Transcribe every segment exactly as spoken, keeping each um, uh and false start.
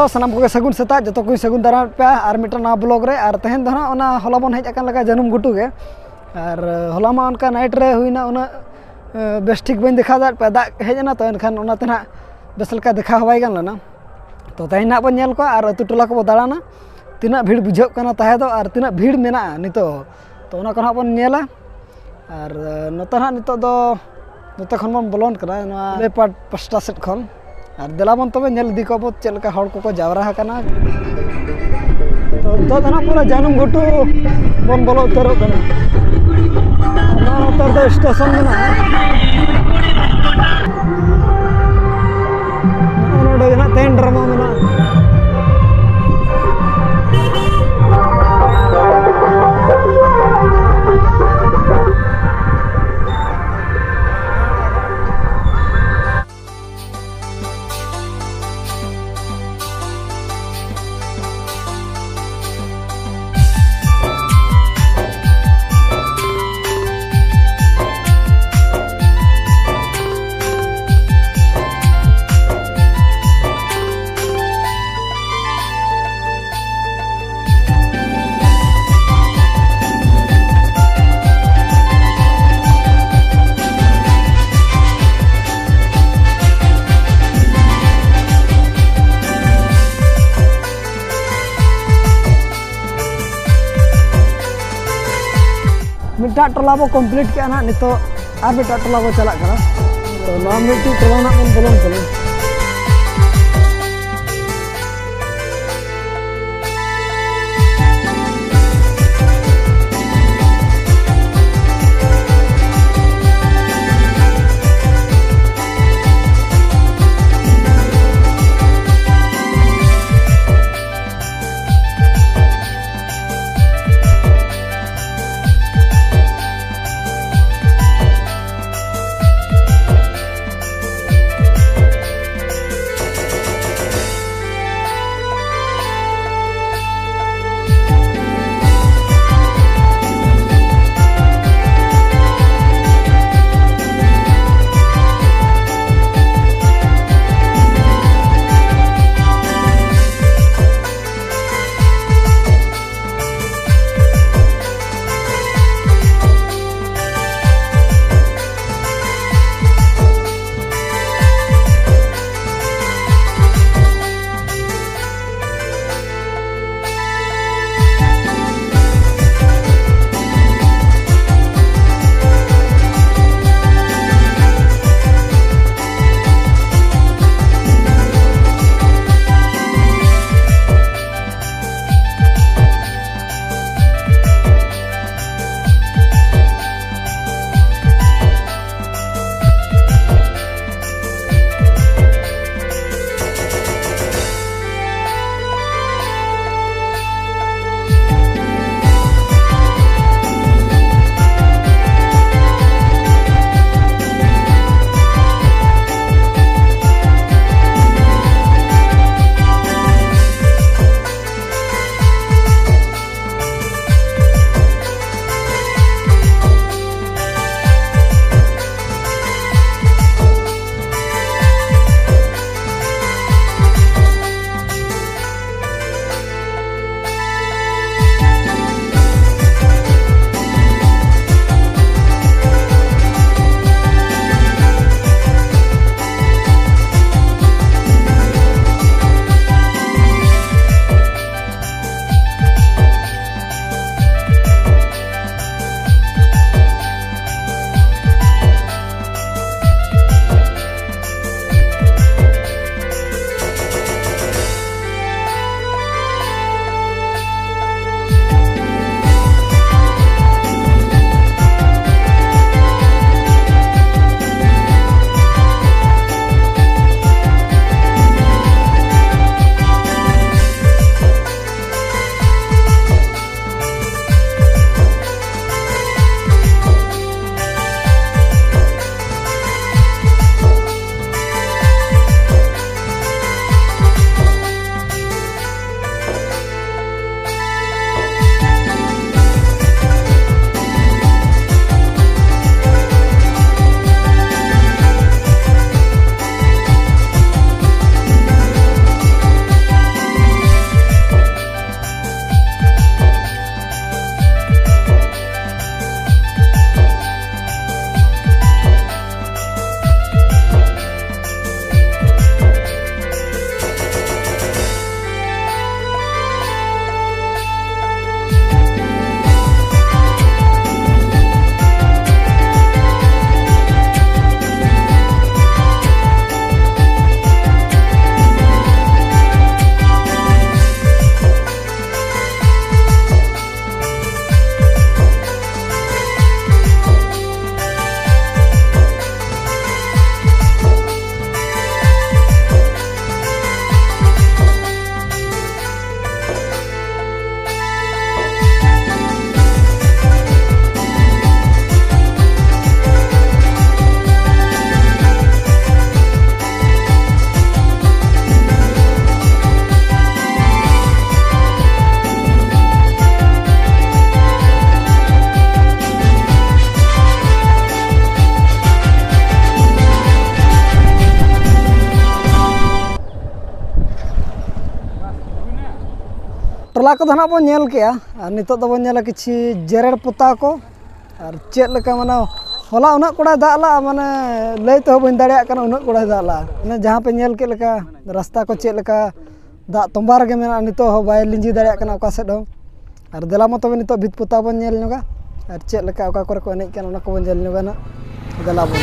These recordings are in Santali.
ᱥᱟᱱᱟᱢ ᱠᱚᱜᱮ ᱥᱟᱹᱜᱩᱱ ᱥᱮᱛᱟᱜ, ᱡᱚᱛᱚ ᱠᱚᱧ ᱥᱟᱹᱜᱩᱱ ᱫᱟᱨᱟᱢᱮᱫ ᱯᱮᱭᱟ ᱟᱨ ᱢᱤᱫᱴᱟᱝ ᱱᱟᱣᱟ ᱵᱞᱚᱜ ᱨᱮ᱾ ᱟᱨ ᱛᱮᱦᱮᱧ ᱫᱚ ᱱᱟᱦᱟᱜ ᱚᱱᱟ ᱦᱚᱞᱟ ᱵᱚᱱ ᱦᱮᱡ ᱟᱠᱟᱱ ᱞᱮᱠᱟ ᱡᱟᱹᱱᱩᱢ ᱜᱷᱩᱴᱩ ᱜᱮ᱾ ᱟᱨ ᱦᱚᱞᱟ ᱢᱟ ᱚᱱᱠᱟ ᱱᱟᱭᱤᱴ ᱨᱮ ᱦᱩᱭᱱᱟ, ᱩᱱᱟᱹᱜ ᱮ, ᱵᱮᱥ ᱴᱷᱤᱠ ᱵᱟᱹᱧ ᱫᱮᱠᱷᱟᱣ ᱫᱟᱲᱮᱭᱟᱜ ᱯᱮᱭᱟ, ᱫᱟᱜ ᱦᱮᱡ ᱮᱱᱟ ᱛᱚ, ᱮᱱᱠᱷᱟᱱ ᱚᱱᱟᱛᱮ ᱱᱟᱦᱟᱜ ᱵᱮᱥ ᱞᱮᱠᱟ ᱫᱮᱠᱷᱟᱣ ᱦᱚᱸ ᱵᱟᱭ ᱜᱟᱱ ᱞᱮᱱᱟ᱾ ᱛᱚ ᱛᱮᱦᱮᱧ ᱱᱟᱦᱟᱜ ᱵᱚᱱ ᱧᱮᱞ ᱠᱚᱣᱟ ᱟᱨ ᱟᱹᱛᱩ ᱴᱚᱞᱟ ᱠᱚᱵᱚ ᱫᱟᱬᱟᱱᱟ, ᱛᱤᱱᱟᱹᱜ ᱵᱷᱤᱲ ᱵᱩᱡᱷᱟᱹᱜ ᱠᱟᱱᱟ ᱛᱟᱦᱮᱸ ᱫᱚ ᱟᱨ ᱛᱤᱱᱟᱹᱜ ᱵᱷᱤᱲ ᱢᱮᱱᱟᱜᱼᱟ ᱱᱤᱛᱚᱜ, ᱛᱚ ᱚᱱᱟ ᱠᱚ ᱱᱟᱦᱟᱜ ᱵᱚᱱ ᱧᱮᱞᱟ᱾ ᱟᱨ ᱮ, ᱱᱚᱛᱮ ᱱᱟᱦᱟᱜ ᱱᱤᱛᱚᱜ ᱫᱚ ᱱᱚᱛᱮ ᱠᱷᱚᱱ ᱵᱚᱱ ᱵᱚᱞᱚᱱ ᱠᱟᱱᱟ ᱱᱚᱣᱟ ᱞᱮᱯᱟᱴ ᱯᱟᱥᱴᱟ ᱥᱮᱫ ᱠᱷᱚᱱ᱾ ᱟᱨ ᱫᱮᱞᱟ ᱵᱚᱱ ᱛᱚᱵᱮ ᱧᱮᱞ ᱤᱫᱤ ᱠᱚᱣᱟ ᱵᱚ ᱪᱮᱫ ᱞᱮᱠᱟ ᱦᱚᱲ ᱠᱚᱠᱚ ᱡᱟᱣᱨᱟ ᱟᱠᱟᱱᱟ᱾ ᱛᱚ ᱱᱤᱛᱚᱜ ᱫᱚ ᱱᱟᱦᱟᱜ ᱯᱩᱨᱟᱹ ᱡᱟᱹᱱᱩᱢ ᱜᱷᱩᱴᱩ ᱵᱚᱱ ᱵᱚᱞᱚ ᱩᱛᱟᱹᱨᱚᱜ ᱠᱟᱱᱟ᱾ ᱚᱱᱟ ᱱᱚᱛᱮ ᱨᱮᱫᱚ ᱥᱴᱮᱥᱚᱱ ᱢᱮᱱᱟᱜᱼᱟ᱾ ᱱᱚᱜᱼᱚ ᱱᱚᱰᱮ ᱜᱮ ᱱᱟᱦᱟᱜ ᱛᱮᱦᱮᱧ ᱰᱨᱟᱢᱟ ᱢᱮᱱᱟᱜᱼᱟ᱾ ᱢᱤᱫᱴᱟᱜ ᱴᱚᱞᱟ ᱵᱚ ᱠᱚᱢᱯᱞᱤᱴ ᱠᱮᱜᱼᱟ ᱱᱟᱦᱟᱜ, ᱱᱤᱛᱚᱜ ᱟᱨ ᱢᱤᱫᱴᱟᱜ ᱴᱚᱞᱟ ᱵᱚ ᱪᱟᱞᱟᱜ ᱠᱟᱱᱟ᱾ ᱛᱚ ᱱᱚᱣᱟ ᱢᱤᱫᱴᱤᱡ ᱴᱚᱞᱟ ᱱᱟᱦᱟᱜ ᱵᱚᱱ ᱵᱚᱞᱚᱱ ᱠᱟᱱᱟ᱾ ᱵᱟᱯᱞᱟ ᱠᱚᱫᱚ ᱱᱟᱜ ᱵᱚᱱ ᱧᱮᱞ ᱠᱮᱜᱼᱟ, ᱟᱨ ᱱᱤᱛᱚᱜ ᱫᱚᱵᱚᱱ ᱧᱮᱞᱟ ᱠᱤᱪᱷᱤ ᱡᱮᱨᱮᱲ ᱯᱚᱛᱟᱣ ᱠᱚ᱾ ᱟᱨ ᱪᱮᱫ ᱞᱮᱠᱟ, ᱢᱟᱱᱮ, ᱦᱚᱞᱟ ᱩᱱᱟᱹᱜ ᱠᱚᱲᱟᱭ ᱫᱟᱜ ᱞᱟᱜᱼᱟ, ᱢᱟᱱᱮ, ᱞᱟᱹᱭ ᱛᱮᱦᱚᱸ ᱵᱟᱹᱧ ᱫᱟᱲᱮᱭᱟᱜ ᱠᱟᱱᱟ, ᱩᱱᱟᱹᱜ ᱠᱚᱲᱟᱭ ᱫᱟᱜ ᱞᱟᱜᱼᱟ᱾ ᱢᱟᱱᱮ, ᱡᱟᱦᱟᱸ ᱯᱮ ᱧᱮᱞ ᱠᱮᱫ ᱞᱮᱠᱟ, ᱨᱟᱥᱛᱟ ᱠᱚ ᱪᱮᱫ ᱞᱮᱠᱟ ᱫᱟᱜ ᱛᱚᱸᱵᱟ ᱨᱮᱜᱮ ᱢᱮᱱᱟᱜᱼᱟ, ᱱᱤᱛᱚᱜ ᱦᱚᱸ ᱵᱟᱭ ᱞᱤᱸᱡᱤ ᱫᱟᱲᱮᱭᱟᱜ ᱠᱟᱱᱟ ᱚᱠᱟ ᱥᱮᱫ ᱦᱚᱸ᱾ ᱟᱨ ᱫᱮᱞᱟ ᱢᱟ ᱛᱚᱵᱮ ᱱᱤᱛᱚᱜ ᱵᱷᱤᱛ ᱯᱚᱛᱟᱣ ᱵᱚᱱ ᱧᱮᱞ ᱧᱚᱜᱟ, ᱟᱨ ᱪᱮᱫ ᱞᱮᱠᱟ ᱚᱠᱟ ᱠᱚᱨᱮ ᱠᱚ ᱮᱱᱮᱡ ᱠᱟᱱᱟ, ᱚᱱᱟ ᱠᱚᱵᱚᱱ ᱧᱮᱞ ᱧᱚᱜᱟ ᱱᱟᱜ᱾ ᱫᱮᱞᱟ ᱵᱚᱱ᱾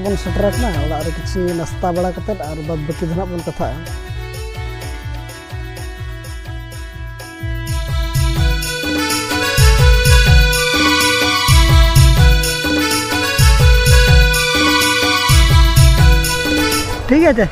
ᱵᱚᱱ ᱥᱮᱴᱮᱨ ᱟᱠᱟᱱᱟ᱾ ᱚᱲᱟᱜ ᱨᱮ ᱠᱤᱪᱷᱩ ᱱᱟᱥᱛᱟ ᱵᱟᱲᱟ ᱠᱟᱛᱮᱫ ᱟᱨ ᱵᱟᱫᱽ ᱵᱟᱹᱠᱤ ᱫᱚ ᱱᱟᱜ ᱵᱚᱱ ᱠᱟᱛᱷᱟᱜᱼᱟ᱾ ᱴᱷᱤᱠ ᱟᱪᱷᱮ᱾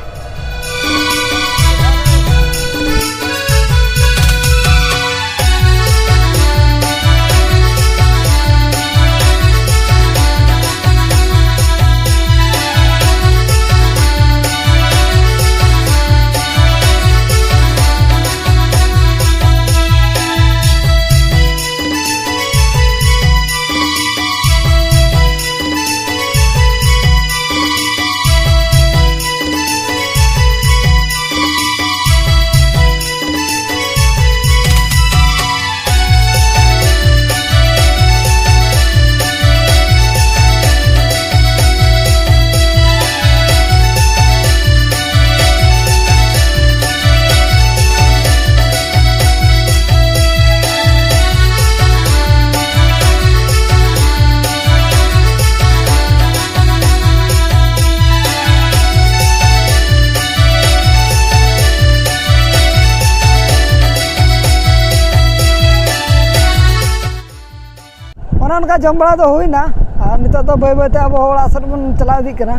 ᱚᱱᱮ ᱚᱱᱠᱟ ᱡᱚᱢ ᱵᱟᱲᱟ ᱫᱚ ᱦᱩᱭᱱᱟ᱾ ᱟᱨ ᱱᱤᱛᱚᱜ ᱫᱚ ᱵᱟᱹᱭ ᱵᱟᱹᱭᱛᱮ ᱟᱵᱚ ᱚᱲᱟᱜ ᱥᱮᱫ ᱵᱚᱱ ᱪᱟᱞᱟᱣ ᱤᱫᱤᱜ ᱠᱟᱱᱟ᱾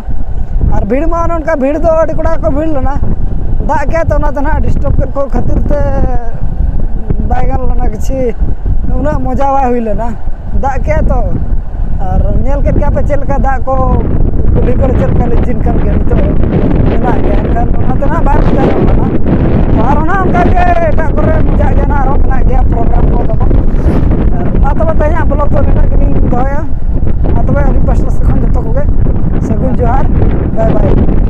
ᱟᱨ ᱵᱷᱤᱲ ᱢᱟ ᱚᱱᱮ ᱚᱱᱠᱟ ᱵᱷᱤᱲ ᱫᱚ ᱟᱹᱰᱤ ᱠᱚᱲᱟ ᱠᱚ ᱵᱷᱤᱲ ᱞᱮᱱᱟ᱾ ᱫᱟᱜ ᱠᱮᱫ ᱛᱮ ᱚᱱᱟ ᱫᱚ ᱱᱟᱦᱟᱜ ᱰᱤᱥᱴᱟᱵᱽ ᱠᱮᱫ ᱠᱚ ᱠᱷᱟᱹᱛᱤᱨ ᱛᱮ ᱵᱟᱭ ᱜᱟᱱ ᱞᱮᱱᱟ ᱠᱤᱪᱷᱩ, ᱩᱱᱟᱹᱜ ᱢᱚᱡᱟ ᱵᱟᱭ ᱦᱩᱭ ᱞᱮᱱᱟ᱾ ᱫᱟᱜ ᱠᱮᱫ ᱛᱚ, ᱟᱨ ᱧᱮᱞ ᱠᱮᱫ ᱜᱮᱭᱟ ᱯᱮ ᱪᱮᱫ ᱞᱮᱠᱟ ᱫᱟᱜ ᱠᱚ ᱠᱩᱞᱦᱤ ᱠᱚᱨᱮ ᱪᱮᱫ ᱞᱮᱠᱟ ᱞᱤᱸᱡᱤᱱ ᱠᱟᱱ ᱜᱮᱭᱟ, ᱱᱤᱛᱚᱜ ᱢᱮᱱᱟᱜ ᱜᱮᱭᱟ᱾ ᱮᱱᱠᱷᱟᱱ ᱚᱱᱟᱛᱮ ᱱᱟᱦᱟᱜ ᱵᱟᱭ ᱵᱩᱡᱷᱟᱹᱣ ᱧᱟᱢ ᱞᱮᱱᱟ᱾ ᱟᱨ ᱚᱱᱟ ᱚᱱᱠᱟ ᱜᱮ